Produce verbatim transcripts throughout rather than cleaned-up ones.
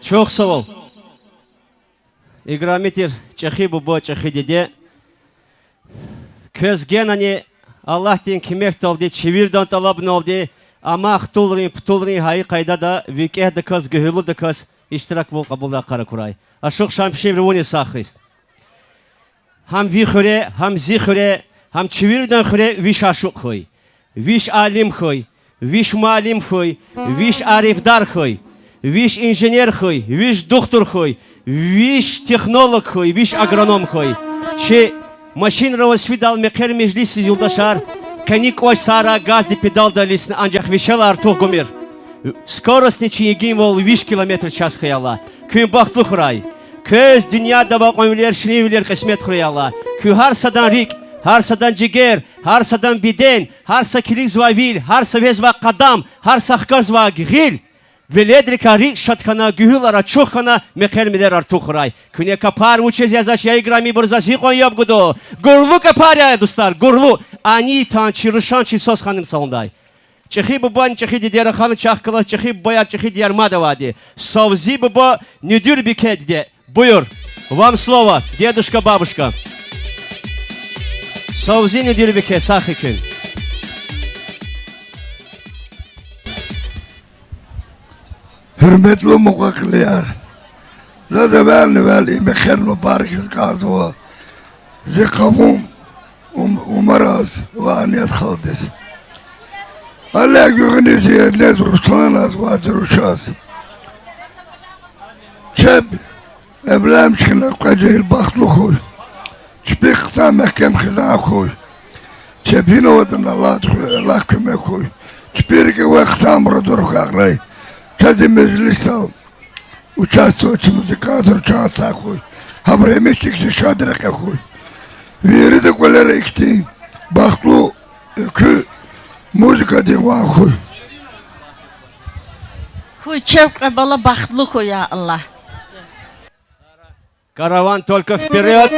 Чухсагъул. Играми тир чӀехи буба, чӀехи диде. Квез генани Аллагьдин куьмекдалди, чи виридан тӀалабуналди, амай хтулрин, птулрин гьа и къайдада викӀегьдаказ, гуьгьуьллудаказ иштираквал кьабулдай йикъар акурай. Ашукь Шамшиевич, вуни сагъ хьиз. Гьам ви хуьре, гьам зи хуьре, гьам чи виридан хуьре виш ашукь хьуй, виш алим хьуй, виш муаллим хьуй, виш арифдар хьуй, виш инженер хьуй, виш духтур хьуй, виш технолог хьуй, виш агроном хьуй. Чи машинра аваз фидайла мехъер-межлисдиз, юлдашар, къени кӀвач сагърай, газдин педалдал илисна, анжах вишелай артух гумир. Скоростни чи йигинвал виш километр в час хьайила. Куьн бахтлу хьурай. Квез дуьньяда авай кьванвилер, ширинвилер кьисмет хьурай, я Аллагь. Куь гьар садан рикӀ, гьар садан жигер, гьар садан беден, гьар са килигзавай вил, гьар са вегьезвай къадам, гьар са хкажзавай гъил веледрикай рикӀ шад хьана, гуьгьуьлар ачух хьана, мехъер-мелер артух хьурай. Куьне капар вучиз язавач, я играмибур, заз гьикьван яб гуда? Гурлу капар я, дустар, гурлу. Ани тан чи рушан, чи свас ханум салундай. ЧӀехи бубани чӀехи диде рахана чахъ галаз, чӀехи бубаяр, чӀехи дидеяр мад авайди. Савзи буба, Нуьдуьрбике диде. Буюр, вам слово, дедушка, бабушка. Савзи, Нуьдуьрбике, сагъ хьуй куьн. Гьуьрметлу мукьва-кьилияр, заз эвелни-эвел и мехъер мубаракиз кӀанзава зи къавум Ум-, Умараз ва Анет халкьдиз. Аллагьди гуьгъуьниз, зи эрнез, Русланаз ва зи рушаз. Чеб эвленмиш хьана кьве жегьил бахтлу хьуй. Чпихъ хъсан мягькем хизан хьуй. Чеб гьинаватӀани Аллагьди, Аллагьди куьмек хьуй. Чпи рикӀивай хъсан мурадар хьухь, Агърай. Чаз и межлисдал участвовать авачир музыкантар чан сагъ хьуй. Гьабур гьамиша ихьтин шад рекье хьуй. Вирида кӀвалера ихьтин бахтлу экуь музыкадин ван хьуй. Хьуй, чеб кьве бала бахтлу хьуй, я Аллагь. Караван, только вперёд!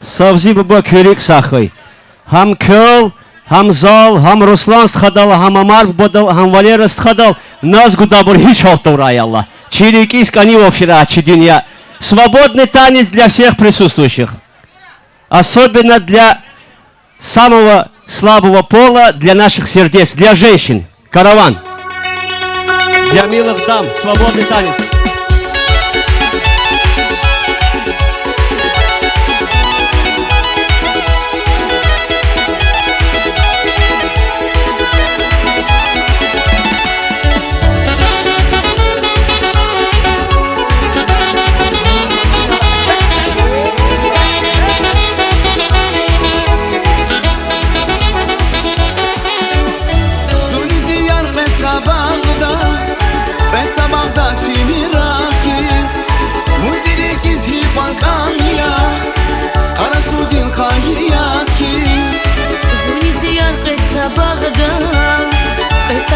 Савзи буба, куь рикӀ сагъ хьуй. Гьам квел, гьам зал, гьам Руслан стхадал, гьам Амар бубадал, гьам Валера стхадал наз гудайбур гьич гьалт тавурай, я Аллагь. Чи рикӀиз кӀанивал фирай чи дуьнья. Свободный танец для всех присутствующих. Особенно для самого слабого пола, для наших сердец, для женщин. Караван. Для милых дам. Свободный танец.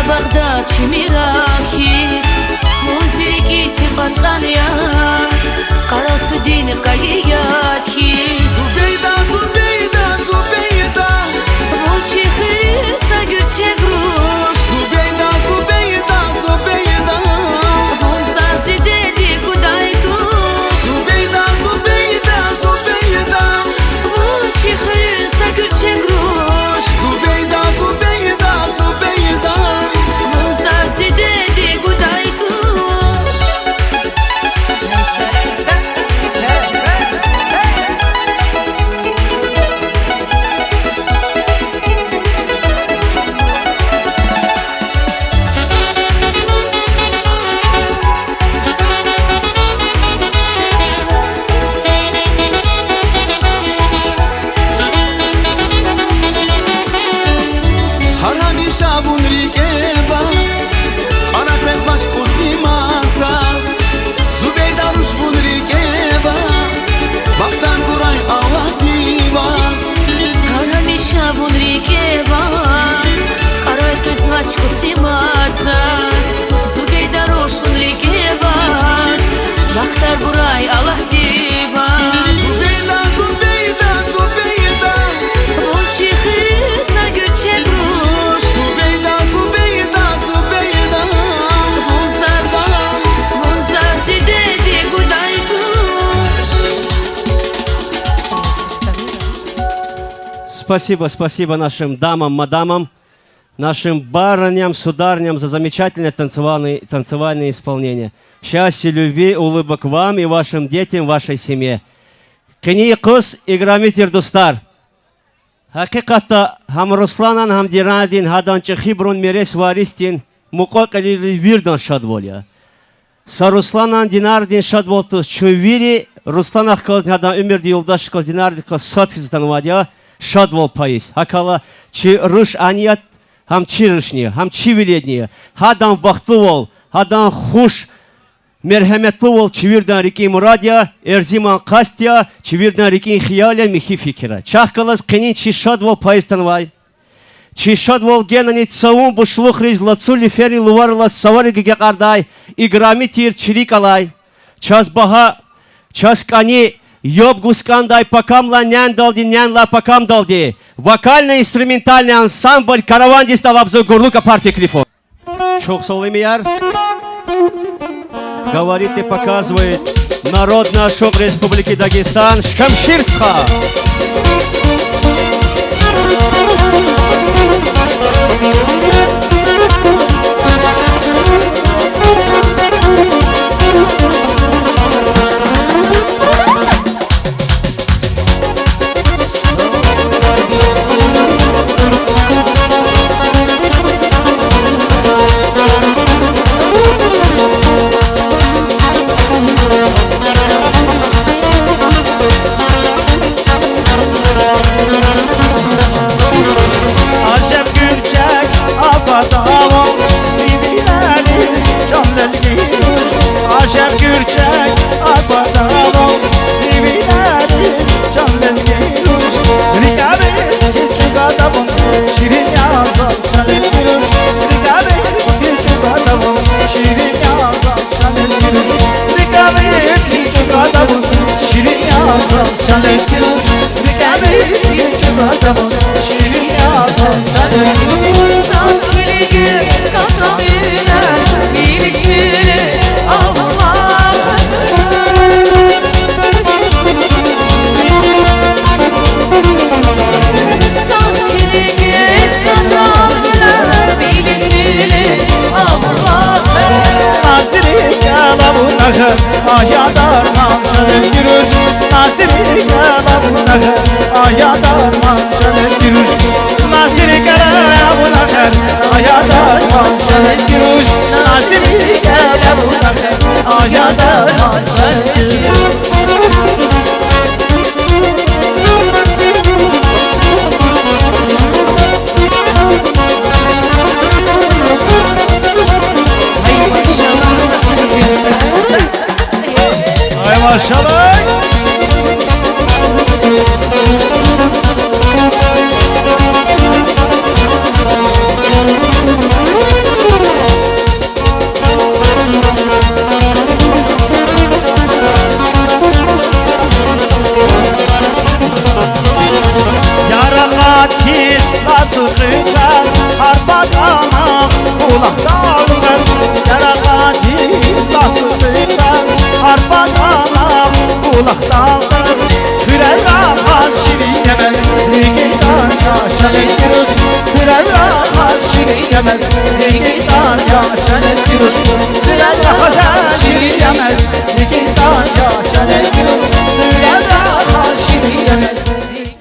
Багъда чи миракиз, вун зи рикӀиз кьван-кьван я, къарасудин къайи яд хьиз. Зубейда, Зубейда, Зубейда. Вун чи хуьруьн са гуьрчег руш. Зубейда, Зубейда, Зубейда. Вун заз дидедик гудай туш. Зубейда, Зубейда, Зубейда. Вун чи хуьруьн са гуьрчег руш. Зубейда, Зубейда, Зубейда. Вун заз дидедик гудай туш. Гьар гьамиша вун рикӀе ваз, кьарай къвезвач кӀусни мад заз. Зубейда руш вун рикӀе ваз, бахтар гурай Аллагьди ваз. Гьар гьамиша вун рикӀе ваз, кьарай къвезвач кӀусни мад заз. Зубейда руш вун рикӀе ваз, бахтар гурай Аллагьди ваз. Зубейда, Зубейда, Зубейда. Вун чи хуьруьн са гуьрчег руш. Зубейда, Зубейда, Зубейда. Вун заз, вун заз дидедик гудай туш. Спасибо, спасибо нашим дамам, мадамам, нашим барыням, сударыням за замечательное танцевальное, танцевальное исполнение. Счастья, любви, улыбок вам и вашим детям, вашей семье. Къенин йикъуз, играми тир дустар. Гьакъикъатда, гьам Русланан, гьам Динардин, гьадан чӀехибурун, мирес-варисдин, мукьва-кьилийрин виридан шадвал я. Са Русланан, Динардин шадвал туш, чун вири Русланахъ галазни, гьадан уьмуьрдин юлдашдихъ галаз, Динардихъ галаз сад хьиз атанвайди я шадвал пайиз. ГьакӀ хьайила, чи руш Аният гьам чи рушни я, гьам чи веледни я. Гьадан бахтлувал, гьадан хуш, мергьеметлувал чи виридан рикӀин мурад я, эрзиман къаст я, чи виридан рикӀин хиял я, михьи фикир я. Чахъ галаз къенин чи шадвал пайиз атанвай, чи шадвал генани цавун бушлухриз, лацу лиферин лувар алаз цавариз гекъардай, играми тир чи рикӀ алай, чаз багьа, чаз кӀани, яб гуз кӀандай пакамлай няналди, няналай пакамдалди вокально-инструментальный ансамбль Каравандиз тӀалабзава гурлу капар, теклифун. Чухсагъул, имияр. Говорит и показывает народный ашукь Республики Дагестан Шамшир стха. Ажеб гуьрчег аквадайвал, зи винериз чан лезги руш. Ажеб гуьрчег аквадайвал, зи винериз чан лезги руш. РикӀ авайди чӀугвада вун, ширин я заз чан лезги руш. РикӀ авайди чӀугвада вун, ширин я заз чан лезги руш. РикӀ авайди чӀугвада вун, ширин я заз чан лезги руш. РикӀ авайди чӀугвада вун, ширин я заз чан лезги руш. Заз килигиз катран вилер, вилиз-вилиз авур лагьай. Заз килигиз катран вилер, вилиз-вилиз авур лагьай. Назири гел авур лагьай, ая дарман чан лезги руш. Назири гел авур лагьай, ая дарман чан лезги руш. Назири гел авур лагьай, ая дарман чан лезги руш. Назири гел авур лагьай, ая дарман чан лезги руш. Ай, машаллагь! Булахдал гъаз, ярагъадиз лацу къекъвез, арпа дана булахдал гъаз, хуьрера гъаз ширин емез, сивигизан яшамиш туш, хуьрера гъаз ширин емез.